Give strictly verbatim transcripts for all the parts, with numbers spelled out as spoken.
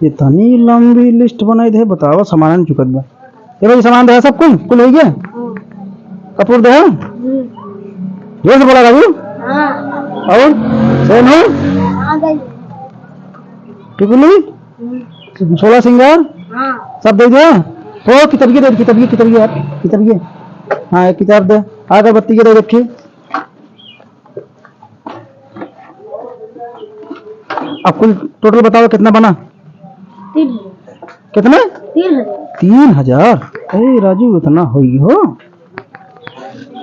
इतनी लंबी list बनाई दे, बतावा, सामान नहीं चुकत बा। ए भाई, सामान दे सब कुल, कुल हो गया? हाँ। कपूर दे? हम्म। जोर से बोला राजू। हाँ। और? सेन हो? हाँ, दे। टिकुली? हम्म। सोलह सिंगार? हाँ। सब दे दे। हो, किताबिया दे, किताबिया, किताबिया, किताबिया। हाँ, एक किताब दे। अगरबत्ती के दे रखी। अब कुल total बताओ कितना बना? तीन। कितना? तीन हजार। तीन हजार? ए राजू, इतना होई हो?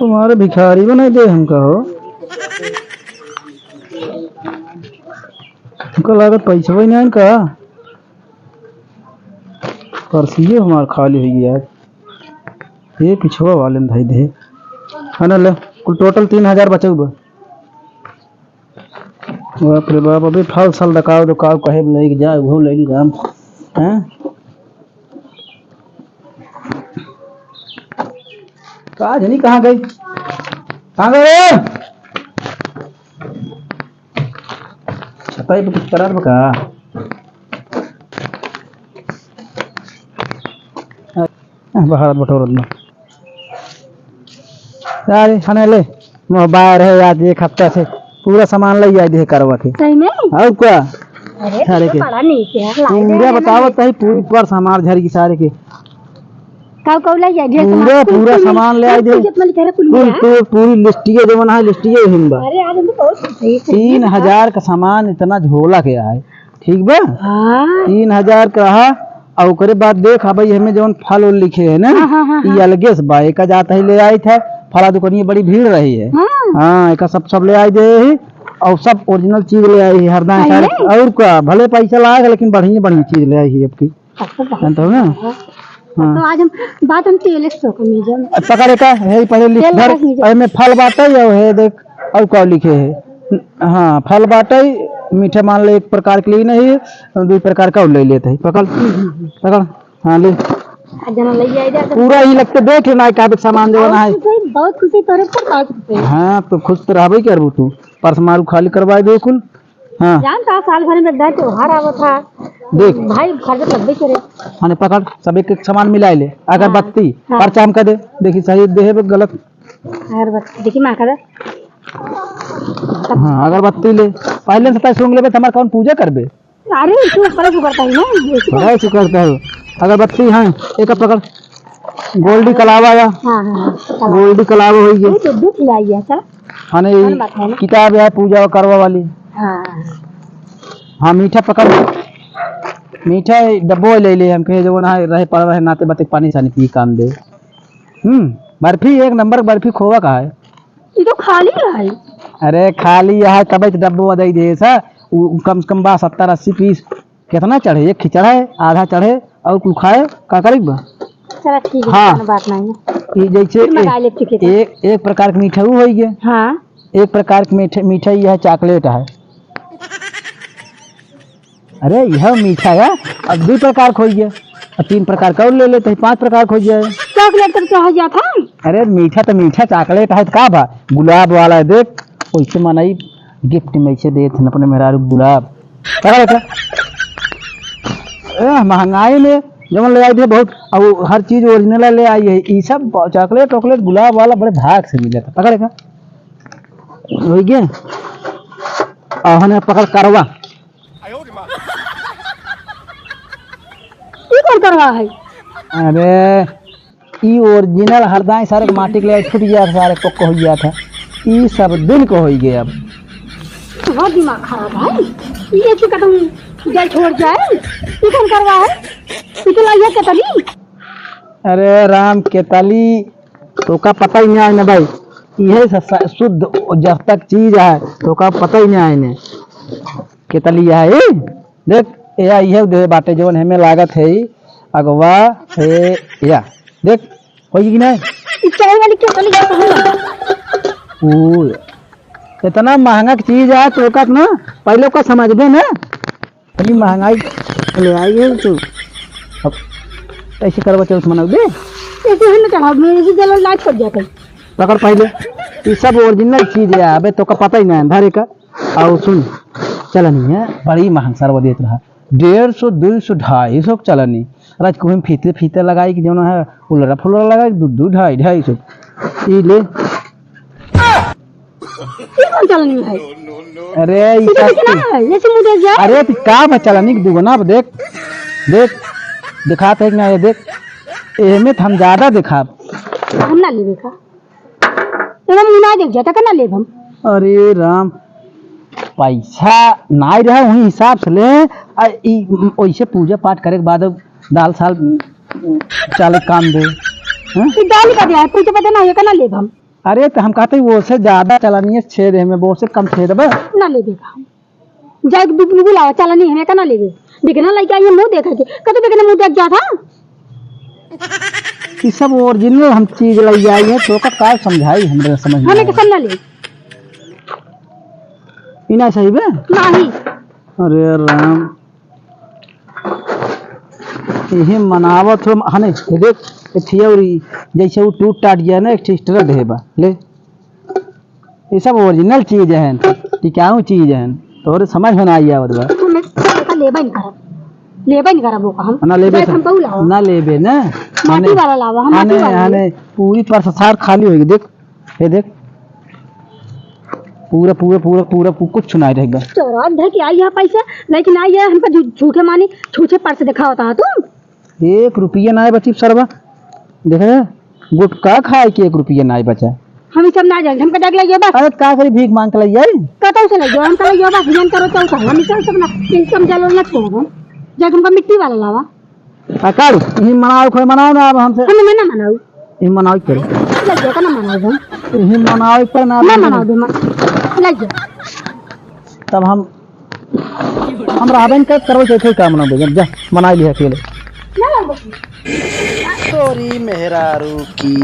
तुम्हारे भिखारी बनाई दे हमका हो। हमका लागत पैसा ही नहीं का। पर्सिये हमार खाली होई गया। ये पिछवा वाले में धई दे। है ना, ले, कुल total तीन हजार बचल बा। बाप रे बाप, अबे फल सल दकाव दुकाव कहे ले के जा, उहो ले ली राम। हैं? का जनी कहाँ गई? कहाँ गई रे? छताई पे कुछ करत बा का? आ, बहारत बटोरत बा। अरे, हने ले, मोबाइल है, आज एक हफ्ता से पूरा सामान ले आई दे करवा के। सही में? और का? अरे, सारे तो के। बड़ा नीक है, लाई पूरा दे बतावत ना। है, पूरी पर सामान झर की सारे के। काऊ काऊ ले आई, ढेर सामान। पूरा, कुल, पूरा कुल, सामान ले आई कुल, दे। कुल, कुल, कुल, कुल, कुल, पूरी लिस्टिया जवन है, लिस्टिया हिम बा। अरे, आज हम तो बहुत सही, सही तीन हजार का सामान इतना झोला के आए, ठीक बा? हाँ। तीन हजार का है, और ओकरे बाद देख, अब ये हमें जवन फल उल लिखे है ना, हाँ, हाँ, हाँ, ई हाँ। अलगे से बा, एका जात ही ले आई था, फला दुकानिया बड़ी भीड़ रही है। हाँ। हाँ, एका सब, सब ले आई दे ही, और सब original चीज ले आई है, हरदाई सही सारे, में? और का, भले पैसा लाग, लेकिन बढ़िया, बढ़िया चीज ले आई है आपकी। अच्छा, बहुत जानत हो ना? अच्छा। हाँ। तो आज हम, बात हम तेले से कमी जान। पकड़ का, हे पहले लिख तेल धर, रख लीजिए। एमे फल बाटे, यो हे देख, और का लिखे है? हाँ, फल बाटे, मीठे मान ले एक प्रकार के लिए नहीं, दो प्रकार का और ले लेते हैं। पकड़, पकड़, हाँ ले। आ जना ले आई जा। पूरा ही लगते देख लेना है, का सामान देना है। बहुत खुशी, बहुत खुशी तोरे पर, बहुत खुशी। हाँ, तो खुश तो रहबे करबू तू, पर्स मारू खाली करवाए दे कुल। हाँ। जानता, साल भर में दस त्योहार आवत है। देख। भाई खर्च लगबे करे। माने पकड़, सब एक एक सामान मिला ले। अगरबत्ती, हाँ। पर्चा हमका दे। देखी सही दे है गलत। अगरबत्ती, देखी माँ का दे। हाँ, अगरबत्ती ले। पहले से तय सूंघ लेबे, तो हमार कौन पूजा करबे? अरे, तू ऊपर से करता है ना, ऐसे बड़ा ऐसे करता है। अगरबत्ती, हाँ, एक पकड़। गोल्डी कलावा या। हाँ, हाँ, हाँ, कलावा। गोल्डी कलावा होई गया। ये तो दुख लाई है, सर। हाँ, नहीं, कौन बात है ना? किताब है पूजा करवा वाली। हाँ। हाँ, मीठा पकड़। मीठा डब्बो ले ले, हम कहे जो ना रहे पड़ रहे नाते बाते पानी सानी पी काम दे। हम्म, बर्फी एक नंबर बर्फी खोवा का है। ये तो खाली है। अरे खाली है, तबे तो डब्बो दे दे सा। उ, उ कम से कम बा सत्तर अस्सी पीस। कितना चढ़े? एक ही चढ़े, आधा चढ़े और कुल खाए, का करी बा? चला ठीक है, हाँ। कोनो बात नहीं है। ये जैसे फिर मंगा एक, ले, ठीक है। एक, एक प्रकार के मीठा वो होई गया। हाँ। एक प्रकार के मीठे, मीठा यह chocolate है। अरे, यह मीठा है, अब दो प्रकार खोई गया, अब तीन प्रकार का और ले लेते हैं, पांच प्रकार खोई गया है। Chocolate तो चाहे जाता है। अरे, मीठा तो मीठा, chocolate है तो का बा? गुलाब वाला है, देख, वैसे मनई gift में से देत हन अपने मेहरारू गुलाब। पकड़ एकरा। ए, महंगाई में जवन ले आई थे बहुत, अब हर चीज original ले आई है, ई सब chocolate वॉकलेट गुलाब वाला बड़े भाग से मिलत है। पकड़ एकरा। हो गया। और हने पकड़ करवा। ई कौन करवा है? अरे, ई original हरदाई सारे के माटी के ले छूट गया था, सारे कोक हो गया था। ई सब दिन को हो गया अब। बहुत दिमाग खराब है। ये चुका तुम जल छोड़ जाए। ई कौन करवा है? ई तो लाइया के तली। अरे राम के तली, तोका पता ही नहीं आए ना भाई। इहे स-, स-, शुद्ध जब तक चीज है, तोका पता ही नहीं आए ने। केतली है, ए? देख, ए, इहे दे बाटे, जवन हमें लागत है, अगवा, ए, या। देख, होई कि नहीं? ई चाय वाली केतली है, कहाँ है? ओ, इतना महंगा की चीज है, तो का ना, पहले को समझबे ना। इतनी महंगाई ले आई है तू। अब कैसे करवा चौथ मनाओगे? ऐसे ही ना चढ़ाओ, मेरे से जलन लाज पड़ जाता है। पकड़ पहले, ये सब original चीज है, अबे तोका पता ही नहीं है, धरे का। आओ सुन, चल नहीं है, बड़ी महंग सरवा देत रहा। डेढ़ सौ, दुई सौ, ढाई सौ के चलनी। राज कोई में फीते, फीते लगाई कि जौन है, उलरा फुलरा लगाई, दू, दू, ढाई, ढाई सौ। ई ले। ई कौन चलनी है? अरे, ई ई तो का कितना है? ये से मुझे जा। अरे, तो का बा चलनी के दुगना बा, देख, देख, दिखात है कि ना, ये देख, एहमे तो हम ज्यादा दिखाब। हम ना लेबे का? एकदम मुना देख जाता, का ना लेब हम? अरे राम, पैसा नाई रहा, वही हिसाब से ले। आ, ई, ओइसे पूजा पाठ करे के बाद दाल साल चाले काम दे, हैं? ई दाल का दिया है, पूजा पाठ ना, ये का ना लेब हम? अरे, तो हम कहते हैं, वो से ज्यादा चलनी है, छेद है में, वो से कम छेद बा। ना लेबे का हम। जाए के बिकनी बुलावा, चलनी हमें का ना लेबे। बिकना लइके आई है, मुँह देखे के। कतो बिकने मुँह देख जात है? ई सब original हम चीज लइ आई है, तो का, का समझाई, हमरे समझ में हमें आवे। कसम ना ले। ई ना सही बे? नहीं। अरे राम। इहे मनावत हो, हने, ये देख, ये थियौरी, जैसे वो टूट टाट गया ना, एक ठे extra देहे बा, ले। ये सब original चीज है, टिकाऊ चीज है, तोहरे समझ में ना आई आवत बा। हमें का लेबे नहीं करब, लेबे नहीं करब वो का हम। ना लेबे बस तो, हम कहू लाओ। ना लेबे ना। माटी हने, वाला लावा, हम माटी हने, वाला हने, पूरी परसार खाली होगी, देख। ये देख, पूरा, पूरा, पूरा, पूरा, पू-, कुछ ना रहेगा। चोरा धर के आई है पैसा, लेकिन आई है हमका झू-, झूठे मानी, झूठे पर्स दिखावता है तू। एक रुपया ना बची सरवा, देख रे, गुटखा खाए के एक रुपया ना बचा। हम ई सब ना जाने, हमका देख ले ये बस। अरे का करी, भीख मांग के ले जाई? कतौ से ले जाओ, हमका ले जाओ बस, जन करो चौथा, हम ई सब, सब ना, ई सब जलो ना छोड़ो, जब हमका मिट्टी वाला लावा। आ, काढ़ू, इही मनाओ, खोए मनाओ ना अब हमसे। हम ना मनाऊ। इही मनाओ के करो। लग गया, का ना मनाऊ हम? इही मनाओ के ना ना मनाओ। मनाऊ दे, मत। लग गया। तब हम, हम रहबे न करब, करबे से कोई काम ना दे, जा, मनाई लिहा अकेले। ना, ना, बस। तोरी मेहरारू की।